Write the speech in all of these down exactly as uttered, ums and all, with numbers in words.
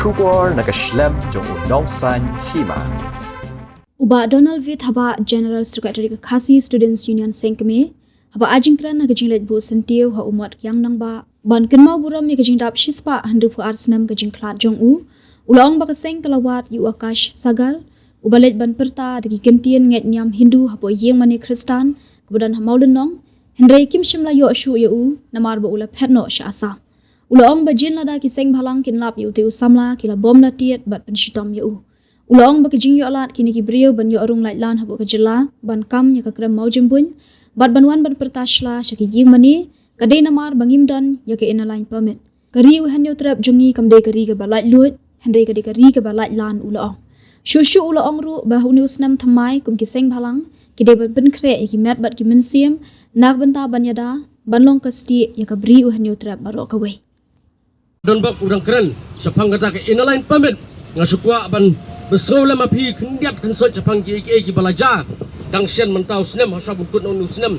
Khubor na ka shlem jong u Nongsaiñ Hima. U Bah Donald Wit haba General Secretary ka Khasi Students Union Seng Kmie haba ai jingkren ha ka jingleit buh syntiew ha u Mot Kiang Nangbah ban kynmaw burom ïa ka jingdap shispah hynriewphew ar snem ka jingkhlad jong u, u la ong ba ka seng ka la wad ïa u Akash Sagar uba leit ban pyrta da ki kyntien ngeit niam Hindu hapoh ïing mane Khristan kaba don ha Mawlynnong, hynrei kim shym la ïoh shuh ïa u namar ba u la phet noh sha Assam. U la ong ba jin lada ki seng bhalang kin lap ïa utei u samla ki la bom la tied bad pynshitom ïa u. U la ong ba ka jingïoh lad kine ki briew ban ïoh rung laitlan hapoh ka jylla ban kam ïa ka krem mawjymbuiñ bad ban wan ban pyrta shla sha ki ïing mane ka dei namar ba ngim don ïa ka Inner Line Permit. Ka ri u Hynñiewtrep jong ngi kam dei ka ri kaba laitluid, hynrei ka dei ka ri kaba laitlan, u la ong. Shuh shuh u la ong ruh ba ha une u snem thymmai kum ki seng bhalang ki dei ban pynkhreh ïa ki met bad ki mynsiem na ka bynta ban ïada ban long ka stieh ïa ka bri u Hynñiewtrep baroh kawei. Don bok u dang kren shaphang kata ka Inner Line Permit. Nga shu kwah ban, ban sngew lem ma phi khyndiat khynsoit shaphang kiei kiei kiba la jia dang shen mynta u snem, ha shuwa ban kut na une u snem.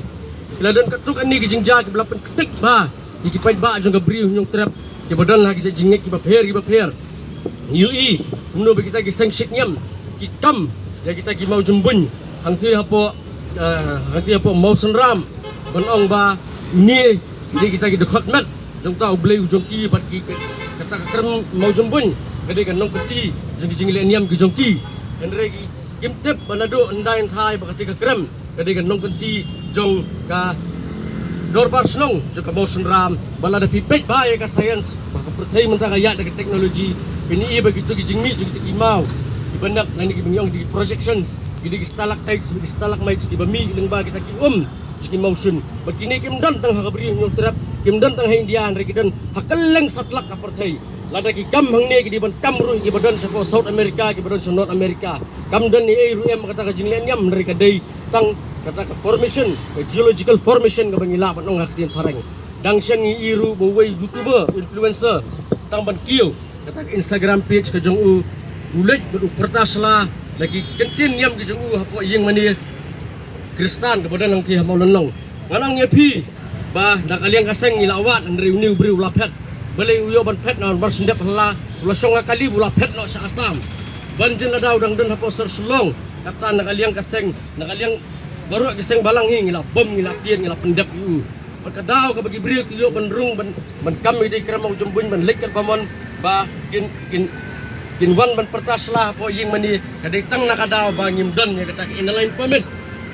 Ki la don katto katne ki jingjia kiba la pynktik bha ïa ki paidbah jong ka bri u Hynñiewtrep kiba don ha ki jingngeit kiba pher kiba pher. Ngi ïohi kumno ba kita ki seng shit niam ki kam ïa kita ki mawjymbuiñ hangtei hapoh, eh, hangtei hapoh Mawsynram ban ong ba une ki dei kita ki dkhot met jong uta u Blei u jong ki bad ki, kata ka krem mawjymbuiñ ka dei ka nongkynti jong ki jingleh niam ki jong ki. Hynrei ki, kim tip ba naduh hyndai hynthai ba kata ka krem ka dei ka nongkynti jong ka dorbar shnong jong ka Mawsynram. Ba lada phi peit bha ïa ka science, ba ka pyrthei mynta ka ïaid da ka technology, phin ïohi ba kito ki jingmih jong kito ki maw kiba nep, lane kiba ngi ong ki projections, ki dei ki stalactites, ki stalagmites kiba mih lyngba kita ki um jong ki mawshun. Bad kine kim don tang ha ka bri u Hynñiewtrep, kim don tang ha India, hynrei ki don ha kylleng satlak ka pyrthei. Lada ki kam hangne, ki dei ban kam ruh ïa kiba don shapoh South America, kiba don sha North America. Kam don ei ei ruh em kata ka jingleh niam, hynrei ka dei tang kata ka formation, ka geological formation kaba ngi lah ban ong ha ka ktien phareng. Dang shen ngi ïohi ruh ba uwei YouTuber, influencer, tang ban kiew kata ka Instagram page ka jong u, u leit bad u pyrta shla na ki kyntien niam ki jong u hapoh ïing mane Khristan kaba don hangtei ha Mawlynnong. Ngan ong ïa phi ba na ka liang ka seng ngi la wad, hynrei une u briew u la phet. Balei u ïoh ban phet? Namar shen dep ha la, u la shong ha kali, u la phet noh sha Assam. Ban jin lada u dang don hapoh sor Shillong, kata na ka liang ka seng, na ka liang baroh ki seng balang hi ngi la bom, ngi la tied, ngi la pyndep ïa u. Bad ka daw kaba ki briew ki ïoh ban rung ban, ban kam ïa ki krem mawjymbuiñ, ban leit kat ba mon ba kin, kin, kin wan ban pyrta shla hapoh ïing mane, ka dei tang na ka daw ba ngim don ïa kata ka Inner Line Permit.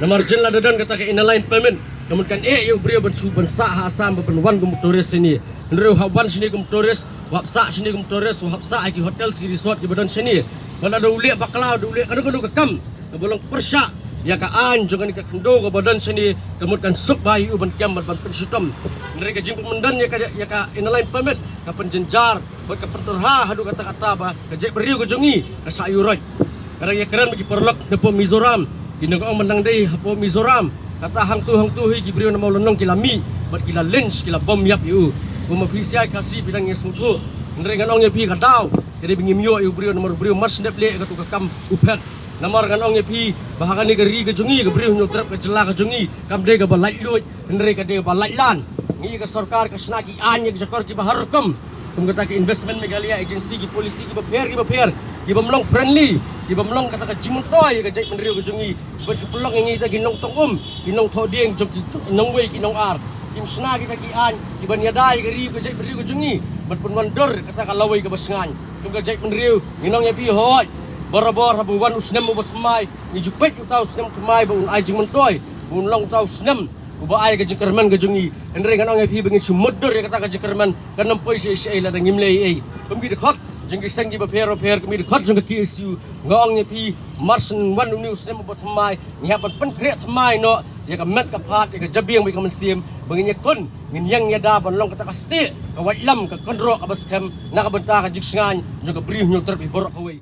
Namar jin lada don kata ka Inner Line Permit, ka mut kan eh ïa u briew ban shu ban sah ha Assam ba ban wan kum u tourist shane. Hynrei u hap wan shane kum u tourist, u hap sah shane kum u tourist, u hap sah ha ki hotels, ki resort kiba don shane. Bad lada u leh bakla, da u leh kano kano ka kam kaba long pyrshah ïa ka aiñ jong kane ka khyndew kaba don shane, ka mut kan suk bha ïa u ban kem bad ban pynshitom. Hynrei ka jingpynmyndon ïa ka, ïa ka Inner Line Permit ka pynjynjar bad ka pynthurha haduh katta katta ba ka jaitbynriew ka jong ngi ka shah ïuh roit. Nga dang ïakren bad ki paralok napoh Mizoram, ki nong ong ban dang dei hapoh Mizoram, kata hangtu hangtu hi ki briew na Mawlynnong ki la mih bad ki la lynch, ki la bom ïap ïa u. Kum ma phi sha Khasi phi dang ïasngewthuh. Hynrei ngan ong ïa phi, ka daw ka dei ba ngim ïoh ïa u briew, namar u briew mar shen dep leh ïa katu ka kam u phet. Namar ngan ong ïa phi ba ha kane ka ri ka jong ngi, ka bri u Hynñiewtrep, ka jylla ka jong ngi, kam dei kaba laitluid, hynrei ka dei kaba laitlan. Ngi ïa ka sorkar ka shna ki aiñ ïa ka jakor kiba har rukom, kum kata ka Investment Meghalaya Agency, ki policy kiba pher kiba pher, kibym long friendly, kibym long kata ka jingmyntoi ïa ka jaitbynriew ka jong ngi. Ban shu pynlong ïa ngi kita ki nongtong um, ki nongthoh dieng jong ki, jong ki nongwei ki nongar. Kim shna kita ki aiñ kiban ïada ïa ka ri, ka jaitbynriew ka jong ngi ban pynwandur kata ka lawei kaba shngaiñ. Kum ka jaitbynriew ngi ong ïa phi, hooid, barabor haba wan u snem uba thymmai, ngi ju peit uta u snem thymmai ba un ai jingmyntoi, ba un long uta u snem uba ai ka jingkyrmen ka jong ngi. Hynrei ngan ong ïa phi ba ngin shu mutdur ïa kata ka jingkyrmen, kan ym poi shaei shaei lada ngim leh ei ei. Kum ki dkhot jong ki seng kiba pher bapher, kum ki dkhot jong ka K S U, nga ong ïa phi, mar shen wan une u snem uba thymmai, ngi hap ban pynkhreh thymmai noh ïa ka met ka phad, ïa ka jabieng bad ïa ka mynsiem, ba ngin ïakhun, ngin ïeng ïada ban long kata ka stieh, ka waitlam, ka kynroh kaba skhem na ka bynta ka jingshngaiñ jong ka bri u Hynñiewtrep hi baroh kawei.